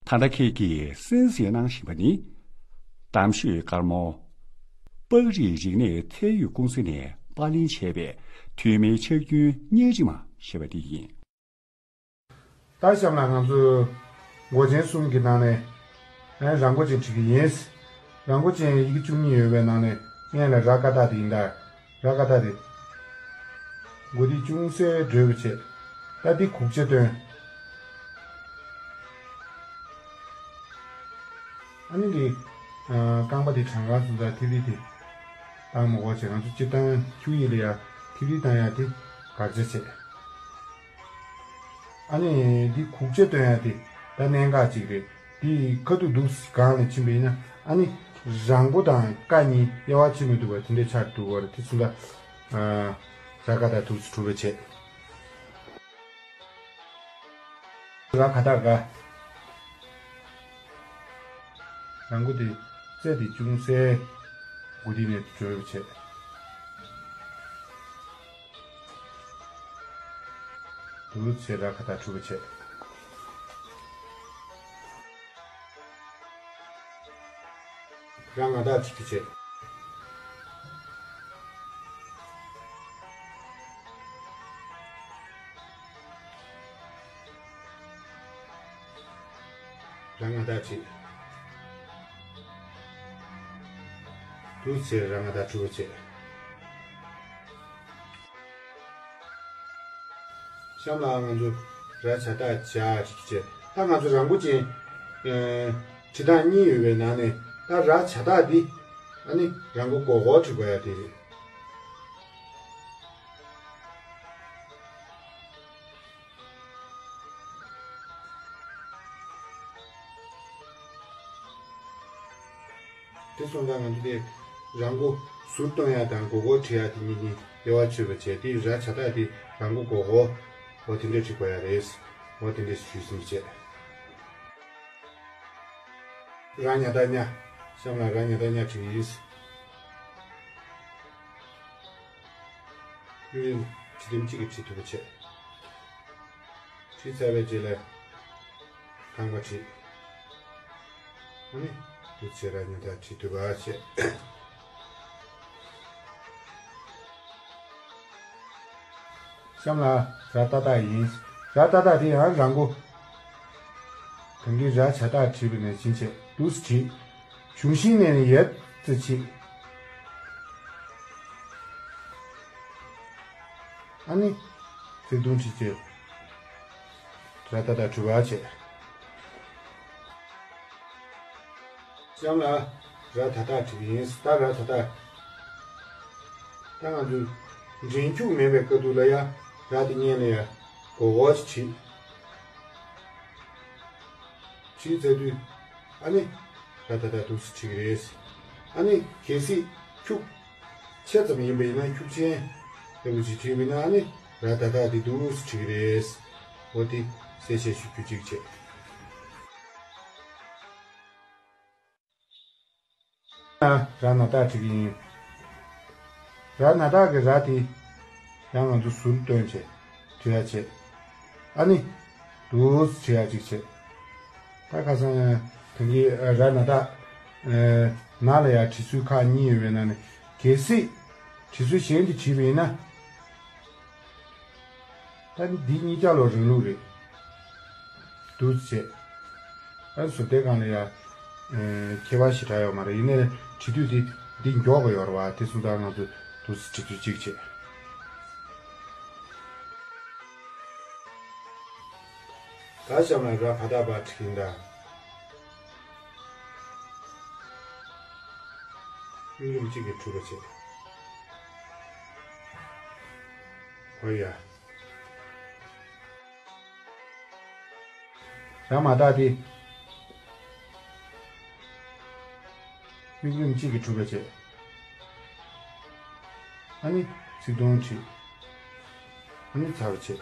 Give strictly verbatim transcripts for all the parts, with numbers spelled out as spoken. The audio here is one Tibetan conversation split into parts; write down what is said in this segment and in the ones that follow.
ད་ལྟ་ཁྱེད་ཀྱིས་གསན་གཟིགས་གནང་བཞིན་པ་ནི། གཏམ་ཤོད་དཀར་མོ། པགས་རིགས་རིག་གནས་ཚད་ཡོད་ཀུང་སི་ནས་པར་ལེན་བྱས་པའི་ཐོན་མིའི་ཕྱག་རྒྱུན་བརྙན་རིས་མ་ཞེས་པ་དེ་ཡིན། ད་གཤམ་ལ་ང་ཚོས་མགོ་ཅན་གསུམ་གྱི་ནང་ནས་ཨེ་ར་མགོ་ཅན་བྲིས་ཀྱི་ཡིན། ར་མགོ་ཅན་ཡི་གེ་བཅུ་གཉིས་ཡོད་པའི་ནང་ནས་སྔོན་ལ་ར་ཀ་བཏགས་དེ་ཡིན་ད། ར་ཀ་བཏགས་དེ། མགོ་དེ་ཅུང་ཟད་བྲོས་པ་བྱས། ད་འདི་གུག་ཆ་སྟོན། ཨ་ནི་འདི། ཨ། རྐང་པ་དེ་བྲང་ཁར་སོང་ཙང་ཐིག་ལེ་དེ་བཏང་མི་དགོས་བྱས། ང་ཚོ་སྤྱིར་བཏང་ཁྱུག་ཡིག་ལ་ཡ་ཐིག་ལེ་བཏང་ཡ་དེ་དགག་བྱ་བྱས། ཨ་ནི་འདི་གུག་ཆ་སྟོན་ཡ་དེ་ད་གནད་འགག་ཅིག་རེད། དེ་ཁ་ཐུག་འདུག་སྒང་ལ་ཕྱིན་པ་ཡིན་ན། ཨ་ནི་ར་མགོ་དང་ཀ་གཉིས་དབྱེ་བ་ཕྱེ་མི་ཐུབ་པ་དེ་འདྲའི་ཆགས་འདུག་པ་རེད། དེ་ཚོ་ད། ཨ། ར་ཀ་བཏགས་འདུག་སེ་གྲུབ་པ་བྱས། ར་ག་བཏགས་རྒ། ར་མགོ་དེ་རྩེ་དེ་ཅུང་ཟད་མགོ་དེ་ནས་བྲོས་པ་བྱས། འདུག་སེ་ར་ག་བཏགས་གྲུབ་པ་བྱས། ར་ང་བཏགས་བྲིས་པ་བྱས། ར་ང་བཏགས་བྲིས། འདུག་སེ་ར་ང་བཏགས་གྲུབ་པ་བྱས། གཤམ་ལ་ང་ཚོ་ར་བྱ་བཏགས་བྱ་བྲིས་བྱས། ད་ང་ཚོ་ར་མགོ་ཅན། ཨེ། བྲིས་སྟངས་གཉིས་ཡོད་པའི་ནང་ནས་ད་ར་བྱ་བཏགས་འདི། ཨ་ནི་ར་མགོ་སྒོར་སྒོར་བྲིས་དགོས་ཡ་དེ་རེད། དེ་སོང་ཙང་ང་ཚོ་དེ་ར་མགོ་ཟུར་གཏོང་ཡ་དང་སྒོར་སྒོར་བྲི་ཡ་དེ་གཉིས་ཀྱི་དབྱེ་བ་ཕྱེ་བ་བྱས་ཏེ། ར་བྱ་བཏགས་དེ་ར་མགོ་སྒོར་སྒོར། འོ་དེ་འདྲས་བྲི་དགོས་ཡ་རེད། འོ་དེ་འདྲས་ཞུས་ཟིན་བྱས། ར་ཉ་བཏགས་རྙ། གཤམ་ལ་ར་ཉ་བཏགས་རྙ་བྲིས་ཡིན། ཡུན་རིང་བྲིས་དེམ་གཅིག་གིས་བྲིས་ཐུབ་པ་བྱས། བྲིས་ཚར་བའི་རྗེས་ལ་རྐང་པ་བྲིས། ཨ་ནི་འདུག་སེ་ར་ཉ་བཏགས་བྲིས་ཐུབ་པ་བྱས། གཤམ་ལ་ར་ཏ་བཏགས་ཡིན། ར་ཏ་བཏགས་དེ་ཡང་ར་མགོ། གང་གི་ར་བྱ་བཏགས་བྲིས་པ་ནང་བཞིན་བྱས་འདུག་སེ་བྲིས། གཞུང་ཤིང་ནས་ནི་ཡར་རྩེ་ཆེ། ཨ་ནི་ཚིག་དུམ་བྲིས་བྱས། ར་ཏ་བཏགས་གྲུབ་པ་བྱས། གཤམ་ལ་ར་ད་བཏགས་བྲིས་པ་ཡིན། ད་ར་ད་བཏགས། ད་ང་ཚོས་འདྲེན་འཁྱུག་མེད་པའི་སྐབས་དུས་ལ་ཡ་ར་དེ་སྔོན་ལ་ཡ་སྒོར་སྒོར་ཞིག་བྲིས། བྲིས་ཚར་དུས་ཨ་ནི་ར་ད་བཏགས་འདུག་སེ་བྲིས་ཀྱི་རེད། ཨ་ནི་གལ་སྲིད་འཁྱུག་ཆེ་ཙམ་ཡིན་པ་ཡིན་ན། འཁྱུག་ཆེན་ལྟ་བུ་ཅིག་བྲིས་པ་ཡིན་ན། ཨ་ནི་ར་ད་བཏགས་དེ་འདུག་སེ་བྲིས་ཀྱི་རེད། འོ་དེ་གསལ་བཤད་ཞུ་རྒྱུ་གཅིག་བྱས། ར་ན་བཏགས་བྲིས་ཀྱི་ཡིན། ར་ན་བཏགས་ཀྱི་ར་དེ་ཡང་ང་ཚོ་ཟུར་བཏོན་བྱས་བྲིས་ཡ་བྱས། ཨ་ནི་འདུག་སེ་བྲིས་ཡ་གཅིག་བྱས། ད་ཁ་སང་ཡང་དེང་གི་ར་ན་བཏགས་ན་ལ་ཡ་བྲིས་ཚུལ་ཁག་གཉིས་ཡོད་པའི་ནང་ནས་གལ་སྲིད་བྲིས་ཚུལ་གཞན་དེ་བྲིས་པ་ཡིན་ན། ད་ནི་འདི་གཉིས་ཀ་ལོ་རིང་ལུགས་རེད། འདུག་སེ་བྱས། ཨ་ཟུར་དེ་སྒང་ལ་ཡ། ཨེ། ཁྱད་པར་ཞེ་དྲག་ཡོད་མ་རེད། ཡིན་ནའི་བྲིས་དུས་འདི་འདི་མགྱོགས་པ་ཡོད་རེད་བ། དེ་སོང་ཙང་ང་ཚོས་འདུག་སེ་བྲིས་དུས་གཅིག་བྱས། ད་གཤམ་ལ་ར་བ་ད་བ་བྲིས་ཡིན་ད། ཡུན་རིང་གཅིག་གིས་གྲུབ་པ་བྱས། ཧོ་ཡ། ར་མ་བཏགས་དེ། མིག་རིམ་གཅིག་གིས་གྲུབ་པ་བྱས། ཨ་ནི་ཚིག་དོན་བྲིས། ཨ་ནི་ཚར་བ་བྱས།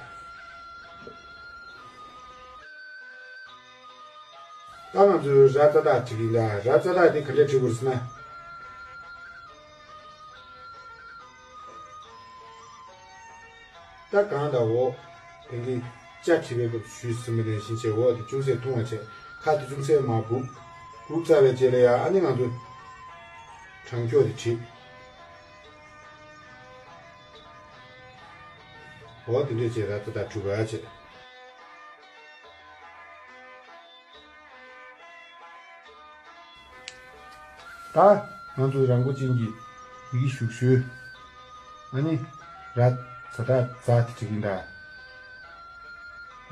ད་ང་ཚོས་ར་ཙ་བཏགས་བྲིས་ཀྱི་ཡིན་ད། ར་ཙ་བཏགས་དེ་ག་འདྲས་བྲིས་དགོས་ཟེར་ན། ད་གང་ལྟར་འོ། དེང་གི་ཅ་བྲིས་པའི་སྐབས་ཞུས་ཟིན་པ་ནང་བཞིན་བྱས། འོ་དེ་ཅུང་ཟད་ཐུང་བ་བྱས། ཁ་དེ་ཅུང་ཟད་མར་སྦུབ། སྦུབ་ཚར་བའི་རྗེས་ལ་ཡང་ཨ་ནི་ང་ཚོ་དྲང་འཁྱོག་དེ་བྲིས། འོ་དེ་འདྲས་བྱས་ར་ཏ་ཏ་གྲུབ་པ་བྱས། ད་ང་ཚོ་ར་མགོ་ཅན་གྱི་ཡི་གེ་བཞུགས་ཞུས། ཨ་ནི་ར་ཛ་ད་ཛ་དེ་བྲིས་ཀྱིན་གདའ།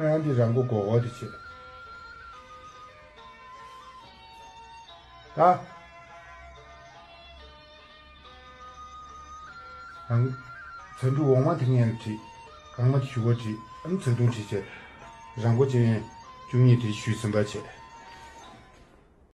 ཨ་ཡང་འདི་ར་མགོ་གོ་གོ་དེ་བྱས། ད་རང་ཚ་འབྲུ་འོག་མ་དེ་ངས་བྲིས། རྐང་མ་དེ་གཞུག་གུ་བྲིས། ཨ་ནི་ཚ་གདུང་བྲིས་བྱས། ར་མགོ་ཅན་བཅུ་གཉིས་དེ་བཤུས་ཟིན་པ་བྱས།